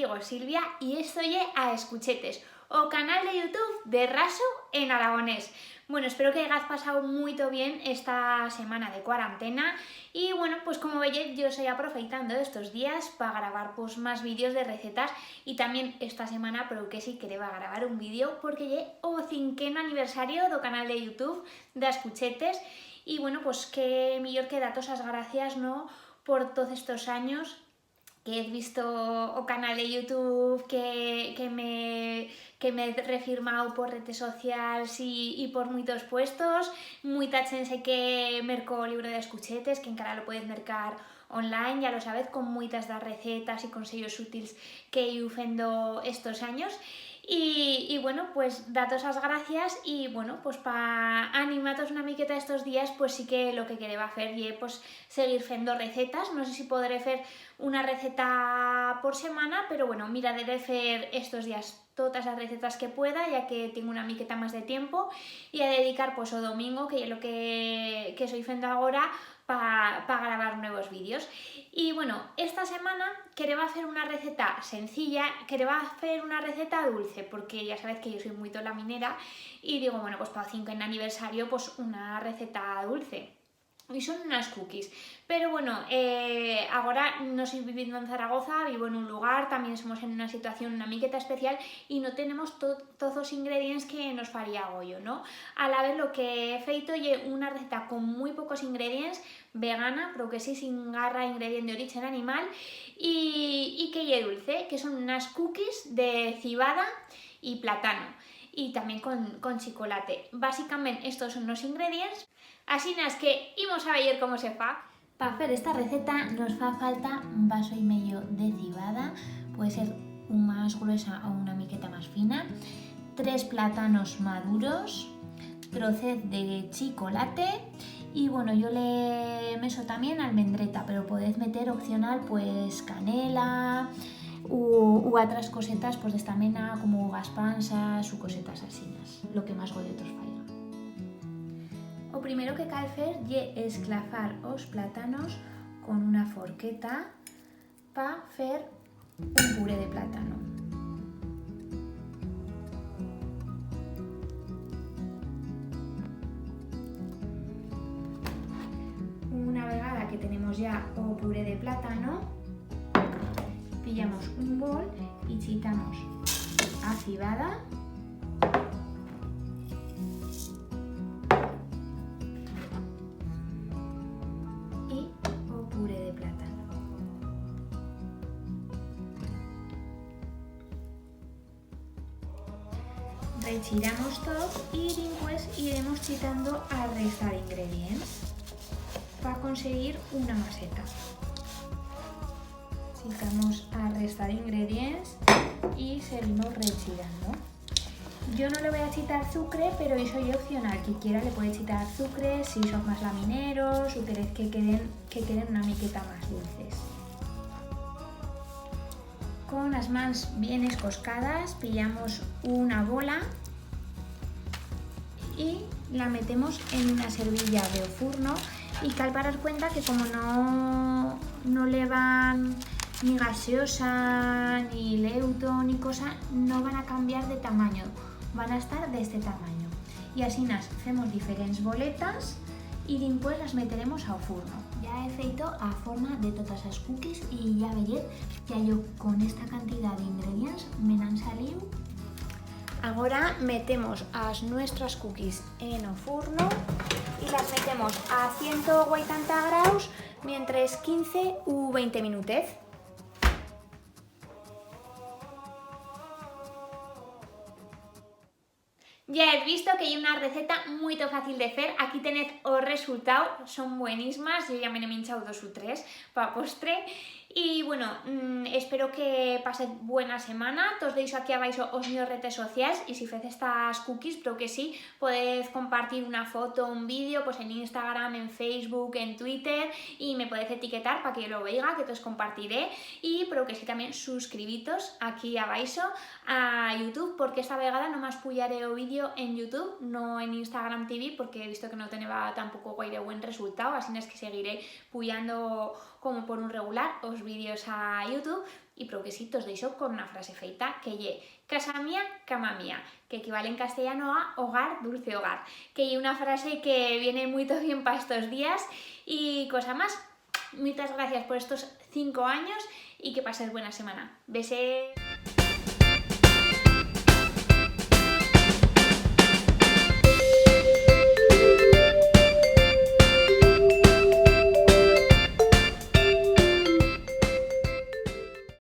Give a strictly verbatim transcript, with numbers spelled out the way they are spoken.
Soy Silvia y esto ye A Escuchetes, o canal de YouTube de Raso en aragonés. Bueno, espero que hayatz pasau muito bien esta semana de cuarantena y, bueno, pues como veyetz, yo soi aprofeitando estos días pa gravar, pues, más vídeos de recetas y tamién esta semana, prou que sí, quereba gravar un vídeo porque ye o cinqueno aniversario d'o canal de YouTube d'A Escuchetes y, bueno, pues qué millor que dar-tos as gracias, no?, por toz estos anyos que hez visto o canal de YouTube, que, que me, que me hez refirmau por redes socials y, y por muitos puestos. Muita chent que mercó o libro d'A Escuchetes, que encara lo podez mercar online, ya lo sabez, con muitas d'as recetas y conseyos útils que he iu fendo estos anyos. Y, y, bueno, pues, dar-tos as gracias y, bueno, pues, pa animar-tos una miqueta estos días, pues sí que lo que quereba fer ye, pues, seguir fendo recetas. No sé si podré fer una receta por semana, pero, bueno, miraré de fer estos días totas as recetas que pueda, ya que tiengo una miqueta más de tiempo, y a dedicar, pues, o domingo, que ye lo que, que soi fendo agora, pa, pa gravar nuevos vídeos. Y, bueno, esta semana quereba fer una receta sencilla, quereba fer una receta dulce, porque ya sabez que yo soi muito laminera, y digo, bueno, pues, pa o cinqueno aniversario, pues, una receta dulce. Y son unas cookies. Pero, bueno, eh, agora no soi vivindo en Zaragoza, vivo en un lugar, tamién somos en una situación una miqueta especial y no tenemos to-, toz os ingredients que nos faría goyo, no? Alavez lo que he feito ye una receta con muy pocos ingredients, vegana, pero que sí, sin garra ingredient d'orichen animal, y, y que ye dulce, que son unas cookies de cibada y platano, y tamién con, con chicolate. Basicament, estos son los ingredients. Asinas que imos a veyer cómo se fa. Pa fer esta receta nos fa falta un vaso y meyo de cibada, puede ser u más gruesa o una miqueta más fina, tres platanos maduros, trocet de chicolate y, bueno, yo le meso tamién almendreta, pero podez meter opcional, pues, canela u, u atras cosetas, pues, d'esta mena, como uvas pansas u cosetas asinas, lo que más goyo tos faiga. O primero que cal fer ye esclafar os platanos con una forqueta pa fer un puré de plátano. Una vegada que tenemos ya o puré de plátano, pillamos un bol y chitamos a cibada y o puré de plátano. Rechiramos tot y dimpués iremos chitando a resta d'ingredients pa conseguir una maseta. Chitamos a resta d'ingredients y seguimos rechirando. Yo no le voi a chitar azucre, pero ixo ye opcional. Qui quiera le puede chitar azucre, si soz más lamineros u querez que queden, que queden una miqueta más dulces. Con as mans bien escoscadas, pillamos una bola y la metemos en una servilla de o furno y cal parar cuenta que como no, no levan ni gaseosa, ni leuto, ni cosa, no van a cambiar de tamanyo, van a estar d'este tamanyo. Y asinas femos diferents boletas y dimpués las meteremos a o furno. Ya he feito a forma de totas as cookies y ya veyez que a yo con esta cantidad d'ingredients me n'han saliu. Agora metemos as nuestras cookies en o furno y las metemos a ciento hueitanta graus mientres quince u veinte minutez. Ya hez visto que ye una receta muito fácil de fer. Aquí tenez o resultau, son buenísimas, yo ya me n'he minchau dos u tres pa postre. Y, bueno, mm, espero que pasez buena semana. Tos deixo aquí abaixo os míos redes socials y si fez estas cookies, prou que sí, podez compartir una foto, un vídeo, pues en Instagram, en Facebook, en Twitter y me podez etiquetar pa que yo lo veiga, que tos compartiré. Y prou que sí tamién suscribir-tos aquí abaixo a YouTube, porque esta vegada nomás puyaré o vídeo en YouTube, no en Instagram T V, porque he visto que no teneba tampoco guaire buen resultau, asinas que seguiré puyando como por un regular os vídeos a YouTube. Y prou que sí, tos deixo con una frase feita, que ye: "Casa mía, cama mía", que equivale en castellano a "Hogar, dulce hogar", que ye una frase que viene muito bien pa estos días. Y cosa más, muitas gracias por estos cinco anyos y que pases buena semana. Beses!